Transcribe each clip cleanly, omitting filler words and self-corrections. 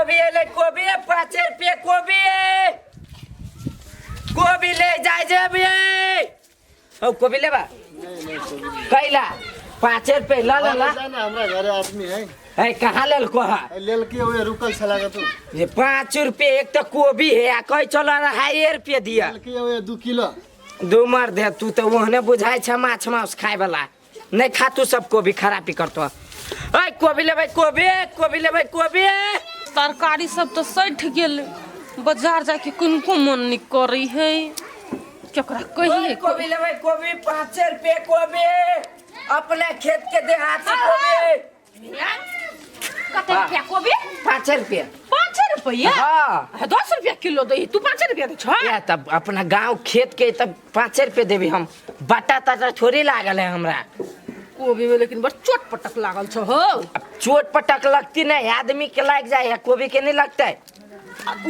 कोबी एलै कोबी 5 रुपये कोबी कोबी ले जाय जेबी ओ कोबी लेबा कैला 5 रुपये ल ल जा ना हमरा घरे आदमी है है कहाँ लेलको हा लेलकी ओए रुकल छला के तू ये 5 रुपये एक तो कोबी है आ कहीं चल 2.5 रुपये दिया लेलकी ओए 2 किलो दू मर दे तू तो ओहने बुझाइ छ माछ मांस खाए वाला नहीं खा तू सब कोबी खराबी करतो ऐ कोबी लेबै कोबी कोबी लेबै कोबी तरकारी सब तऽ सठि गेल बाजार जाके किनको मन नहि करै है केकरा कहिए कोबी लेबै कोबी 5 रुपये कोबी अपने खेत के देहाती कोबी कते रुपया कोबी 5 रुपये 5 रुपया हाँ 10 रुपया किलो दै तू 5 रुपया दै छ या तब अपना गांव खेत के तब 5 रुपये देबी हम बटा तटा थोड़ी लागल है हमरा कोबी में लेकिन बड़ चोट पटक लागल छ हो अब चोट पटक लगती नहीं आदमी के लाग जाए है कोबी के नहीं लगता है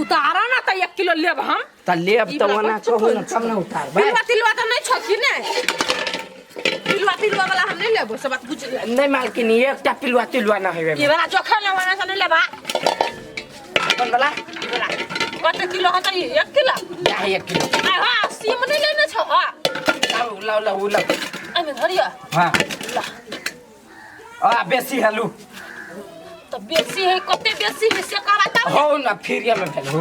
उतारा ना त 1 किलो लेब हम त लेब ई त वाला ओना बड़ चोट कहू ना होइ तब ना उतारबै पिलुआ तिलुआ त नहीं छ कि ने पिलुआ तिलुआ वाला हम नहीं लेबो सब बात बुझ ले नहीं मालकिनी एकटा पिलुआ तिलुआ ना हेबे ई वाला जोखा ना वाला से नहीं लेबा अपन वाला ई वाला कते किलो होतै 1 किलो जा 1 किलो आ हां सीम नहीं लेने छ हां लाउ लाउ लाउ लाउ एमे धरिया हां ला आ बेसी हलू त बेसी है कते बेसी है से कहबा तब हो ना फ्रीए में भेल हो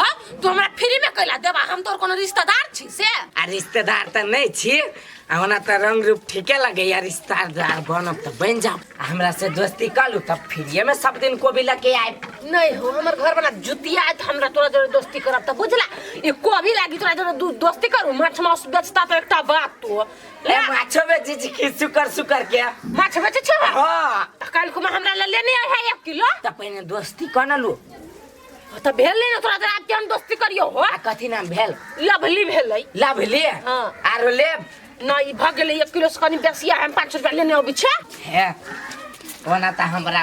हाँ तू हमरा फ्री में कैला देबा हम तोर कोनो रिश्तेदार छी से आ रिश्तेदार त नहीं छी आ ओना त रंग रूप ठीके लगैया रिश्तेदार बनब त बनि जाओ आ हमरा से दोस्ती कर लू तब फ्रीए में सब दिन कोबी लके आयब नहीं हो हमर घर वाला जुतिया आयत हमरा तोरा जोरे दोस्ती करब त बुझला ई कोबी लागी तोरा जोरे दोस्ती करू माछ मांस बेचता त एकटा बात तो ए माछो बेचै छी कि सुकर सुकर के माछ बेचै छ हाँ त काल्हि कुमा हमरा ले लेने आय है 1 किलो त पहिने दोस्ती कर न लू त भेल नहीं ना तोरा जोरे आब के हम दोस्ती करियो हो आ कथी नाम भेल लवली भेलै लवली हाँ। आरो लेब न ई भ गेलै 1 किलो से कनी बेसी हम 5 रुपया लेने अबै छै हे ओना त हमरा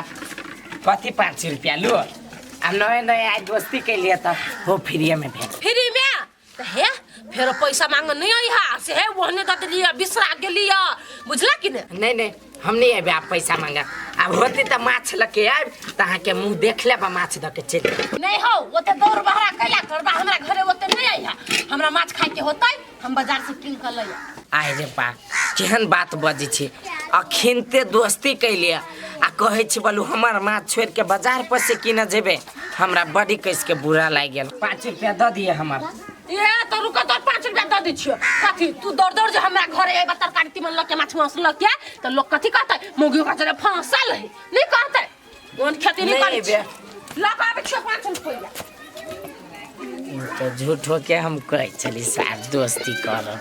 कथी 5 रुपया लू आ नए नए आइ दोस्ती कैलिए त हो फ्रीए में भेल फ्री में त हे फेर पैसा मांग नहीं आई हा से हे ओहने दऽ देलियै बिसरा गेलियै बुझला कि ने नहीं नहीं हम नहीं आबे आप पैसा मांगा अब होते त माछ लके आब त अहाँके मुँह देख लेब आ माछ दऽ के चलि जायब। नहीं हो ओते दौड़ बहरा कैला करबा हमरा घरे ओते नहीं आई हा हमरा माछ खाए के होतै हम बाजार से कीन के लई आइ रे बा केहन बात बजै छी अखिनते दोस्ती कैलिए आ कहै छी बोलू हमर माछ छोड़ि के बाजार पर से कीनऽ जेबै हमरा बड़ी कसि के बुरा लागि गेल 5 रुपया दऽ दिअ हमर ए तो रुको तो 5 रुपया दऽ दै छियो कथी तू दौड़ दौड़ जे हमरा घरे अयबा तरकारी तीमन लऽ के माछ मांस लऽ के तऽ लोग कथी कहतै मौगी ओकरा जरे फंसल है नहीं कहतै ओहन खेती नहीं नहीं करै अयबे। छी लऽ के आबै छियो 5 रुपया ई तऽ झूठो के हम कहै छली सार दोस्ती करब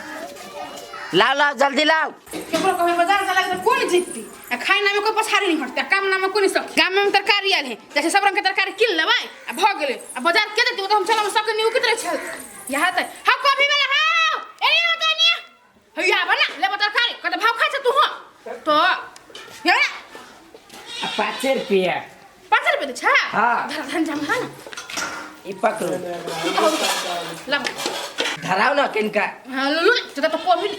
लाओ लाओ जल्दी लाओ केकरो कहबै बाजार से लागे कोन जीतती आ खाय नामे कोई पछाड़ी नहीं हटते आ काम नामे कोई नहीं सब गाम में तरकारी आयल है जैसे सब रंग के तरकारी किन लेबै आ भ गेलै आ बाजार के देती ओ तो हम चलब सब के नियुक्त रहे छल यहाँ त हां कॉफी वाला हां एनी होता एनी हैया बना लेबो तरकारी कत भाव खाइ छ तू हो तो ये आ 5 रुपया 5 रुपये दे छ हाँ। धर धन जमा ना ई पकड़ू लब धराउ न किनका हां लू तो तो कॉफी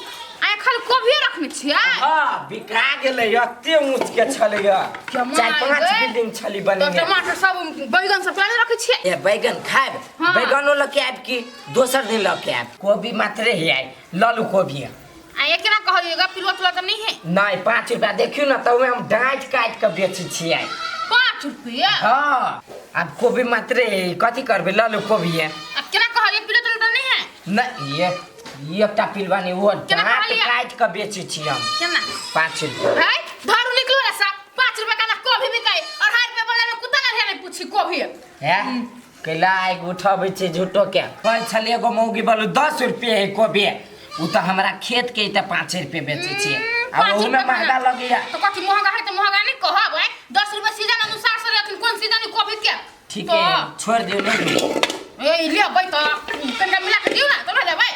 आय खाली कॉफी रखने छियै हाँ बिका गेलै एते ऊँच के छलै चारि पाँच बिल्डिंग छली तो बनेने टमाटर सब बैगन सब केना रखै छियै ए बैगन खायब हाँ। बैगनो लऽ के आयब कि दोसर दिन लऽ के आयब कोबी मात्रे ही आय लऽ लू कोबी आ ये केना कहलिएगा पिलुआ तुलुआ तऽ नहीं है नहीं 5 रुपया देखियौ ना तऽ ओहिमे हम डाँटि काटि कऽ बेचै छियै 5 रुपया हाँ आब कोबी मात्रे है कथी करबै लऽ लू कोबी आ केना कहलिए पिलुआ तुलुआ तऽ नहीं है नहीं ये ये एकटा पिलुआ नहीं वो केना डाँट कहलियै? काटि कऽ बेचै छियै हम केना 5 रुपया है धरू निकलो ऐसा 5 रुपया का ना कोबी बिकाई 2.5 रुपया बाजार में कुत्ता ना रहे नहीं पूछी कोबी है कैला आगि उठबै छै झूठो के कहै छलै एगो मौगी बोलू 10 रुपये है कोबी उ तऽ हमरा खेत के तऽ 5 रुपये बेचै छियै आ पाँच ओहूमे रुपया महगा लगैया तो कथी महंगा है तो महंगा नहीं कहब है 10 रुपया सीजन अनुसार से अखन कोन सीजन है कोबी के ठीक है छोड़ि दियौ नहि दियौ। ए लेबै तऽ कनिका मिला के दियौ ना तब ने लेबै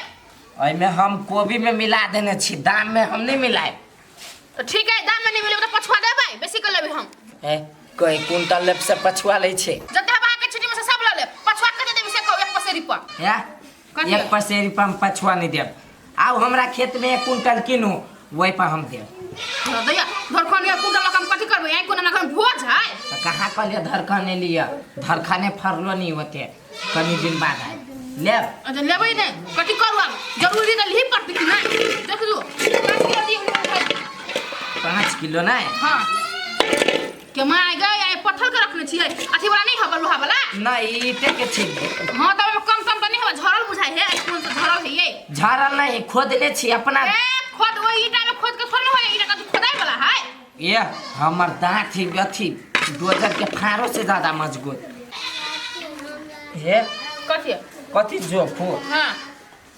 एहिमे हम कोबी में मिला देने छी दाम में हम नहीं मिलाए तो ठीक है दाम में नहीं मिलेबै तऽ पछुआ देबै बेसी के लेबै हम ए कोई कुंटल लेब से पछुआ लै छै जते हवा के छुट्टी में से सब लऽ लेब पछुआ कते देबै से कहू एक पसेरी पर हैं कथी? एक पसेरी पर हम पछुआ नहीं देब आउ हमरा खेत में 1 कुंटल कीनू वही पर हम देब दैया धर खन एक कुंटल लऽ कऽ हम कथी करबै लेबै आइ कोना घर भोज है। तो कहाँ कहलिए धरखने लिया, धरखने फरलो नहीं होते, कनी दिन बाद आए लेब। अच्छा लेबै नै कथि करू आब, जरूरी त लिही पड़तै कि नै? देख दू 5 किलो दियौ। 5 किलो नै? हां के my गए आइ पत्थर के रखने छियै, अथी वाला नहीं हबल लोहा वाला नहीं, ईटे के छी। हां त ओमे कम कम त नहीं हबल, झरल बुझाइ है, कोन से झरल है ये? झरल नहीं, खोदले छी अपना। ए खोद ओइ ईटा में खोद के थोड़े होय, ईटा कथि खोदाइ वाला है? ये हमर दांत ही अथी डोजर के फाड़ो से ज्यादा मजबूत ये। कथि कथि जोखो? हां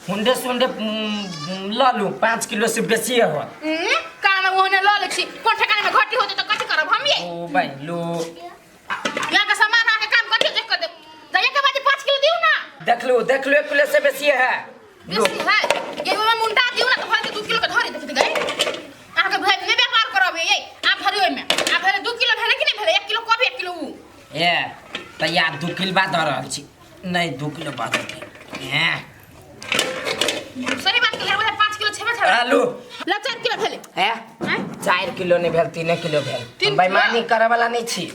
हुंडे सुंडे ल लू, 5 किलो से बेसी हो। कान ओहने ल ले छी, कोन ठेकाना में घटी होते त कथि करब हम ये? ओ भाई लो यहाँ के सामान आके काम कथि देख कर देब, जाइए के बाद 5 किलो दिउ ना। देख लो देख लो, 1 किलो से बेसी है। बेसी है ये ओमे मुंडा दिउ ना त भर के 2 किलो के धरी देख गए। अहाँ के भाई ने व्यापार करब ये, आप धरी ओमे आ भेले 2 किलो भेले कि नहीं भेले? 1 किलो कभी 1 किलो उ ए त यार 2 किलो बाद धर रहल छी, नहीं 2 किलो बाद ए सही बात के ले 5 किलो छेबे छेबे आलू ल 4 किलो भेले ए 4 किलो नहीं भेल, 3 किलो भेल। बेईमानी करे वाला नहीं छी।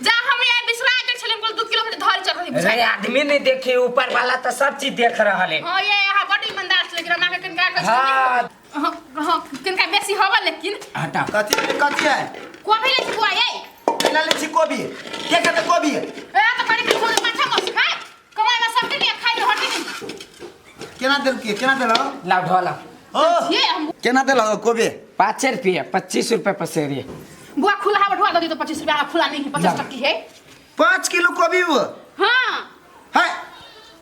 जा हम ये बिसरा गेल छले, हम 2 किलो के धरी चढ़ रही। अरे आदमी नहीं देखे, ऊपर वाला तो सब चीज देख रहल है। हां ये यहां बड़ी ईमानदार छले कि हमरा के किनका के हां हां किनका बेसी होबा, लेकिन हटा कथि कथि है? कोबी ले छी बुआ ये केना ले छी कोबी? के कहते कोबी? ए त करी के छोड़ माछा मस खाए कमाई में सब दिन खाइ ले हटी नहीं। केना देल के केना देल? लाव ढोला ओ ये हम केना देल कोबी? 5 रुपया 25 रुपया पसेरी बुआ खुला बठवा दे तो 25 रुपया खुला नहीं है, 50 टकी है। 5 किलो कोबी वो? हां है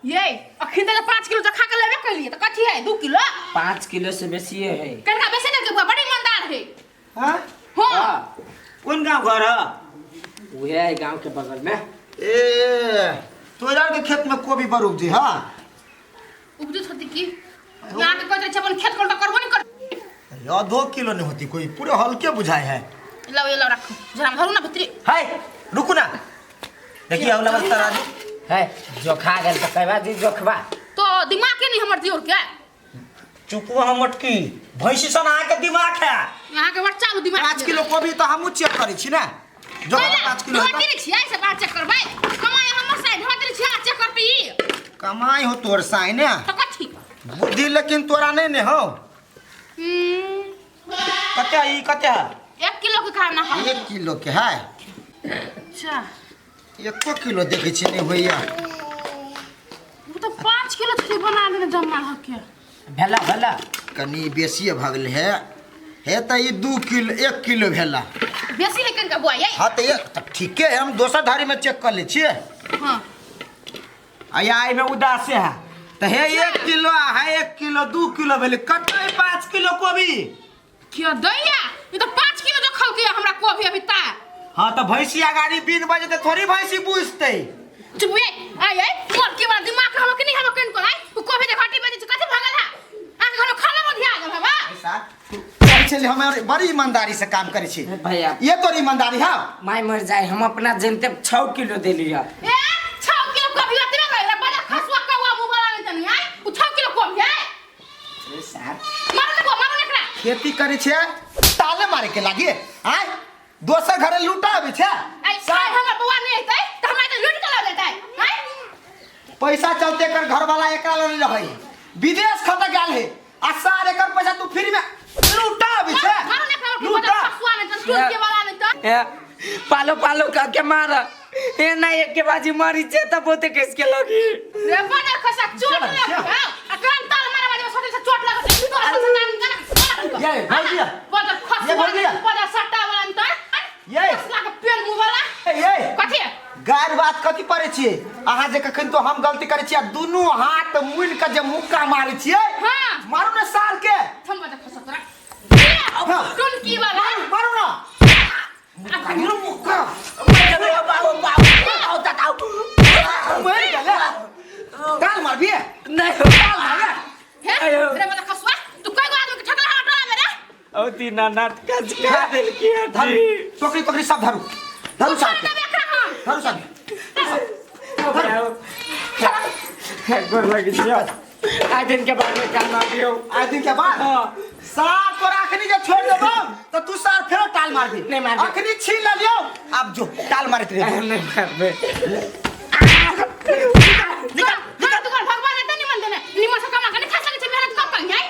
ये अखिन त 5 किलो जखा के लेबे कलिए त कथि है 2 किलो? 5 किलो से बेसी है। कनका बेसी दे के बुआ बड़ी ईमानदार है। हां हां कोन गांव घर है? उहे है गांव के बगल में। ए तोरा के खेत में कोबी बड़ उपजी? हां उपजी होती की यहाँ के कहते छै अपन खेत कोन त करबो नहीं कर। यो 2 किलो नहीं होती कोई, पूरे हल्के बुझाए है। लाओ ये लाओ रखो जरा धरू ना भितरी। हाय रुकू ना, देखिए औला बस तराजू है जोखा गेल त कहबा जी जोखबा तो दिमाग के नहीं हमर दियोर के। चुपवा हम मटकी भैंसी सन अहाँ के दिमाग है, यहाँ के बच्चा दिमाग। 5 किलो कोबी त हमहु चेक करै छी ना, जो 5 किलो है त छियै से बात चेक करबै कमाई हमर साइड होत छियै चेक करतै ई कमाई हो तोर साइ ने त कथि बुद्धि, लेकिन तोरा नहीं ने हो। कते ई कते है? 1 किलो के खाना है। 1 किलो के है? अच्छा 1 किलो देखै छी नहीं होइया। वो तो 5 किलो छली बना देने जमा हके भेला भेला कनी बेसी भ गेल है, हे त ई 2 किलो 1 किलो भेला बेसी लेकिन का बुआ ये। हां त एक त ठीके है, हम दोसर धारी में चेक कर ले छियै। हां आया आई में उदास है त हे 1 किलो है 1 किलो 2 किलो भेले कते 5 किलो कोबी क्यों दैया? ये तो 5 किलो जो खल के हमरा कोबी अभी ता। हां त भैंसिया गाड़ी बिन बजे त थोड़ी भैंसी बुझतै। चुप ये आय आय मोर के वाला दिमाग हम के नहीं हम केन को आय उ कोबी दे घाटी बजे कथि भगल है आ घर खाना बधिया गेल बाबा। ऐसा कहै छली हम बड़ी ईमानदारी से काम करै छी भैया, ये तोर ईमानदारी है? My मर जाए हम अपना जनते 6 किलो दे लिया। ए 6 किलो कोबी ओतबे रहे बड़ा खसुआ कौआ मुंह वाला नहीं तनी आय उ 6 किलो कोबी है। ए साहब मारू ने मारू ने एकरा खेती करै छै ताले मारे के लागी आय दोसर घरे लूटा आबै छै। आय साहब हमर बौआ नहीं एतै त हमरा त लूट के ल जेतै। आय पैसा चलते एकर घर वाला एकरा ल नहीं रहै, विदेश खता गेल है आ सार एकर पैसा तू फ्री में लूटा आबै छै। मारू ने एकरा लूटा खसुआ नहीं त लूट के वाला नहीं त ए पालो पालो करके मार ए ना एक के बाजी मारी छे त बहुते केस के लगी रे बड़ा खसा चोट लग आ कान ताल मारे बाजे सोचे से चोट लगत है तोरा से नाम गाना ये भौजी बड़ा खसुआ ये भौजी बड़ा सट्टा वाला त ये खसला के पेड़ मुंह वाला ये कथि गार बात कथि पड़े छियै अहाँ जे कखन तो हम गलती करै छियै दुनू हाथ मुनि के जे मुक्का मारै छियै। हां मारू ने साल के थम बड़ा खसा तोरा टुनकी वाला मारू ना मुक्का बाबू बाबू मर गेले ताल मारबी नहीं ताल मारबे हे रे बड़ा खसुआ तू कई गो आदमी के ठकला हटला में रे ओ तीना नाटक का दिल की धरू टोकरी टोकरी सब धरू धरू साल के धरू धरू साल गोर लगी छियो। आइ दिन के बाद में काम मारियो। आइ दिन के बाद सार तोरा अखनी जे छोड़ देबो त तू सार फेरो टाल मारबी। नहीं मारबे। अखनी छीन लेलियो, अब जो टाल मारत रे। नहीं मारबे। निकल। निकल तू भगवान एते निमन देने निमन से कमा के नहीं खा सकै छै, मेहनत कम करियै।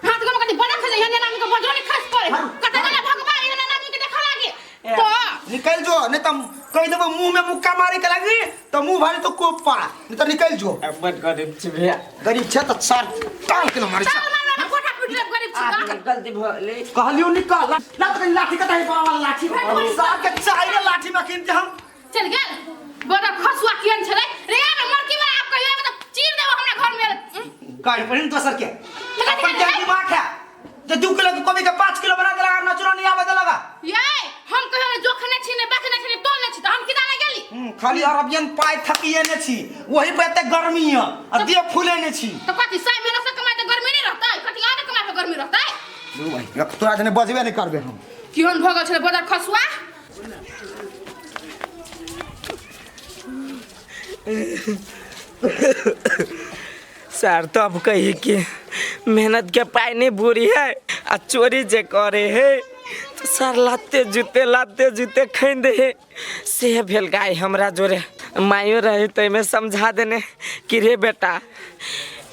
हाथ कमा के बड़ा खा जाइ, नानी के बजरो नहीं खस पड़े। कते जना भगवान एहन नानी के देखा लागे तो निकल जो, नहीं त कह देबो मुंह में मुक्का मारे के लागी त मुंह भारी तो कोप पा, नहीं त निकल जो। अब बड गरीब छी भैया। गरीब छे त सार टाल के न मारे टाल मारबे ना कोठा पीट लेब गरीब छी का। गलती भले कहलियो निकल, ला त लाठी कता है बाबा लाठी। सार के चाहिए लाठी में किनते हम। चल गेल बड़ा खसुआ केहन छलै रे यार, मरकी वाला आप कहियो त चीर देबो हमरा घर में। गाड़ी पर दोसर के अपन के दिमाग है जे 2 किलो के कोबी के 5 किलो बना देलक और नचरो नहीं आवे देलक। ये हम कहियो ने जोखने छी ने बाखने छी ने तोलने छी त हम किदा ने गेली। खाली अरबियन पाय थकिए ने छी, वही पे एते गर्मी है आ देह फूले ने छी। त कथि 100 महीना से कमाय त गर्मी नहीं रहतै, कथि आने कमाय त गर्मी रहतै। दू भाई तोरा जने बजबे नहीं करबे हम। केहन भ गेल छलै बदर खसुआ। सर तो अब कही कि मेहनत के पाई नहीं बुरी है आ चोरी जे करे है तो सर लाते जूते खैन दे है। से भेल गाय हमरा जोरे मायो रहे तो में समझा देने कि रे बेटा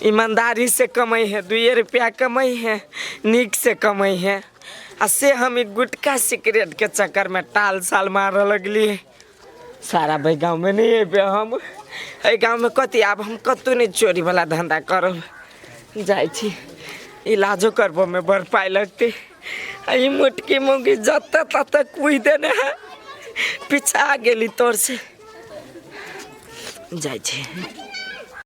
ईमानदारी से कमाई है, 2 रुपया कमाई है, नीक से कमाई है। आ से हम एक गुटखा सिगरेट के चक्कर में टाल साल मार लगली। सारा भाई गाँव में नहीं अबे हम, एहि गाँव में कथी आब हम कतहु नहीं चोरी वाला धंधा करब। जाइ छी इलाजो करबो में बड़ पाइ लगतै। आ ई मोटकी मौगी जतऽ ततऽ कुहि देने है, पिछा गेली तोर से। जाइ छी।